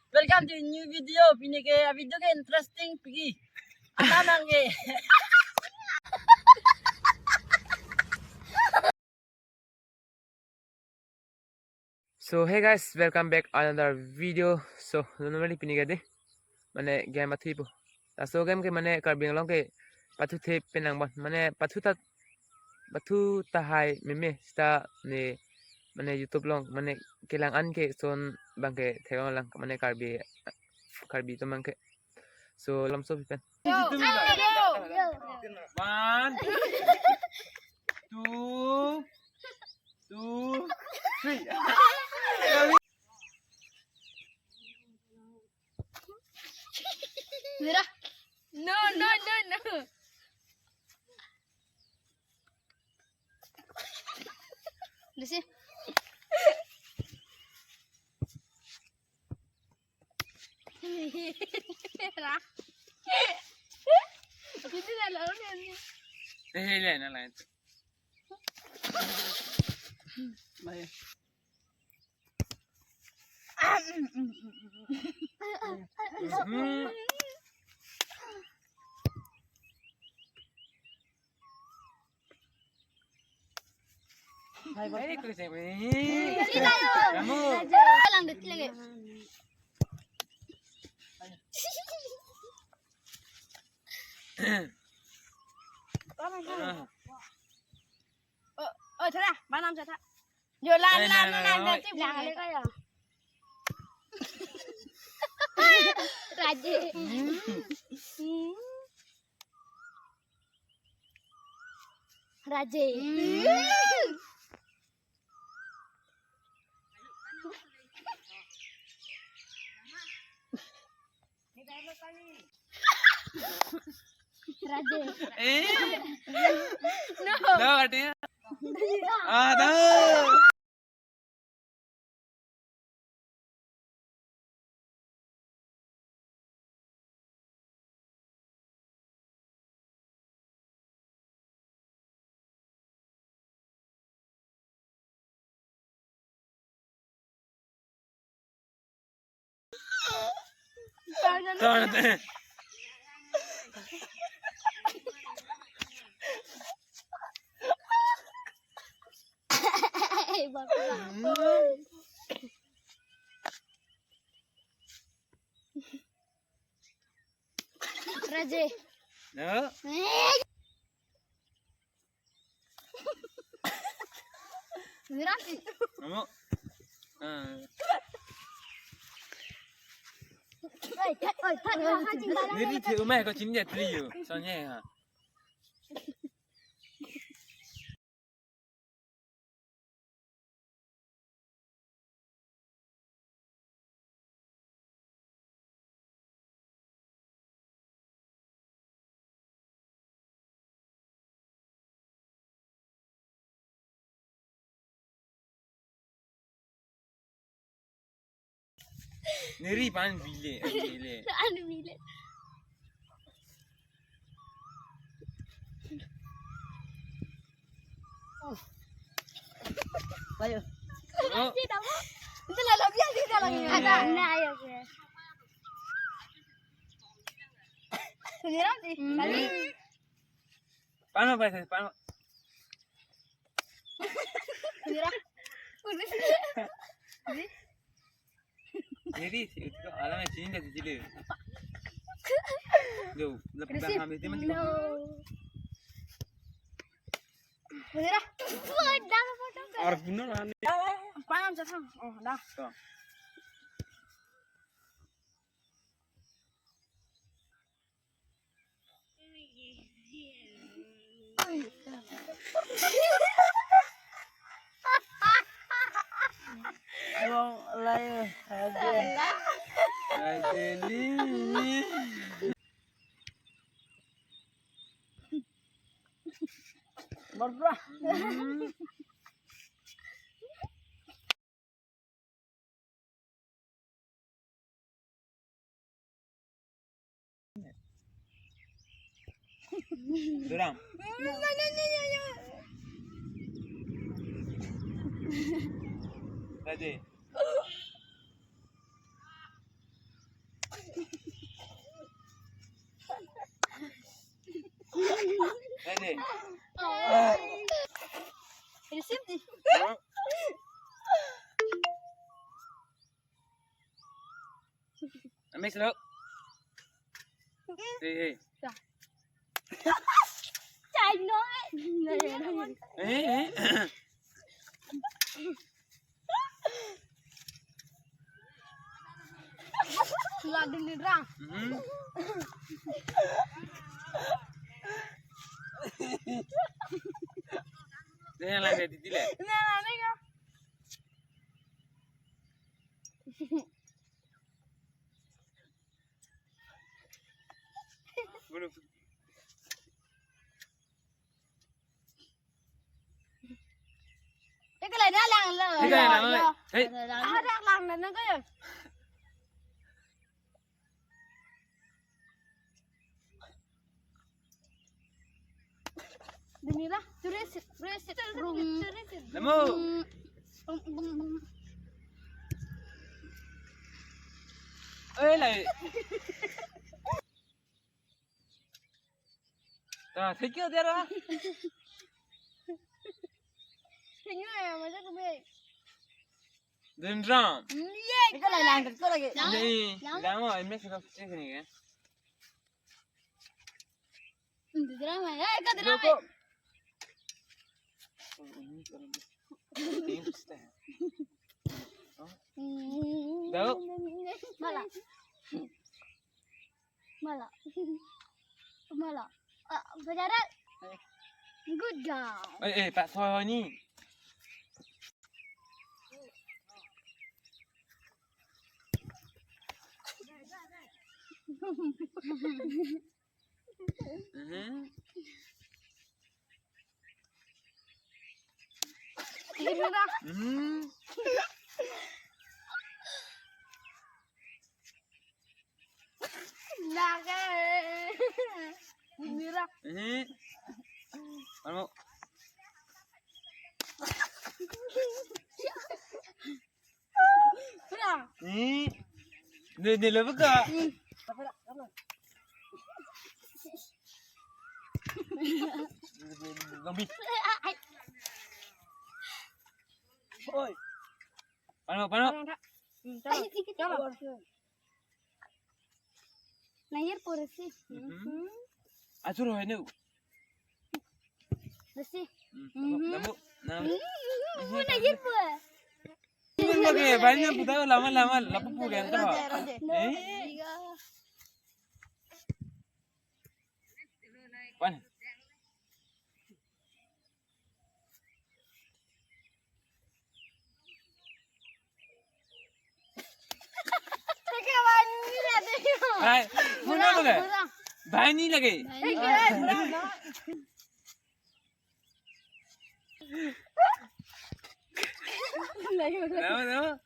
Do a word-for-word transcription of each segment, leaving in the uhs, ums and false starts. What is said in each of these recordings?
Welcome to new video. Pini ke video ke interesting pagi. Atam nangke. So hey guys, welcome back another video. So normally pini ke dei, mane game athupo. Laso game ke mane Karbi Anglong ke pathu the penang bon, mane pathu ta, pathu tahai meme seta ne, mane YouTube along mane kelang an ke son abang ke theklong lang, mane Karbi, Karbi atum abang ke. So lamso pipen. Yo, yo, yo. One, two, two, three. Mira. No, no, no, no. Lucy. Ra. Hindi na lang yan. Eh, hindi na lang. Baik. Mhm. Hai, Bos. Hai, Chris, eh. Sila yo. Kamu. Lang deh, lagi. Ah. Oh, oh, tara, banam sa tha. Yo, lan, eh, lan, lan, lan, lan, lan, lan, chip lang, lang. Lang, lang, lang. Raje. Hmm. Hmm. Raje. Hmm. Raje. Eh? No. No, katanya. Ah, tahu. Raje. No. Miran. Kamu. Ah. Oi, oi, oi. Neri the umai ko chini ya trio. Soalnya ya. Neri pan bile, bile. An bile. Ayo. Oh. Itu lah lebih yang kita lagi. Hmm. Ada, nah, ayo, oke. Nyeram sih. Hmm. Tadi. Pano, Pak, pano. Mira. Jadi, si itu alam yang sini dari sini. Yo, lebih paham itu mah. No. Mira. Harus bener lah nih. Paham, saya paham. Oh, dah. Tuh. Wong lain aja. Aja ni. Berdua. Hmm. Durang. Tadi. Ready? Receive di. Amis lo. Hey, hey. China. Hey, hey. Ladin ni rang. Hmm. Dia yang lagi di dile. Nah, nah, nah. Belum. Eke la na lang lo. Eke la lang lo. Yo. Hey. Ada lang na ko yo. Dini lah, turis, turis, rum. Nemu. Hmm. Um, um, um. Eh, lai. Ah, thank you, Dera. Thank you, eh, macam tu, eh. Dendram. Hmm, ye. Eka la lang, eka lagi. Lang. Ni, lang. Lang mo, ini sudah cek ni kan. Hmm, dendram, eh, eka dendram, eh. Loko. Oh, ini kalau ini sudah. Hmm. Tahu? Mala. Mala. Mala. Ah, berjalan. Good job. Eh, eh, Pak Sohoni. Mhm. Ini dah. Mhm. Lagi. Mira. Mhm. Anu. Mira. Mhm. Ni, ni lebih ka. Zombie. Oi. Pano, pano. Ay, sige, sige. Nahir po resi. Mhm. Achur hoy nu. Resi. Mhm. Namu, namu. Mhm, nahir po. Ini lagi banyak kita lama-lama lapu pu kan to. Rode, rode. Eh? Iya. Pan. Hai, muna muna. Bani lagi. Nama, nama.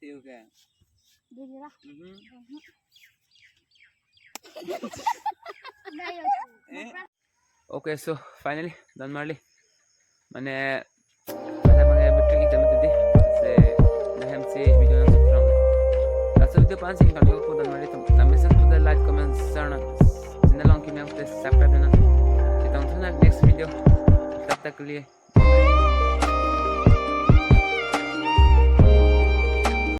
Tiu ke. Dili lah. Mhm. Ayo. Eh? Okay, so finally, Donmarli. Mane, pada mane betul kita mati di. Se, nahem si video nang sekarang. Laso video pan sing kali ko Donmarli tum. Nami sang sudah like, comment, share nang. Channel along kimi subscribe nang. Kita tunggu next video. Tab tak ke liye.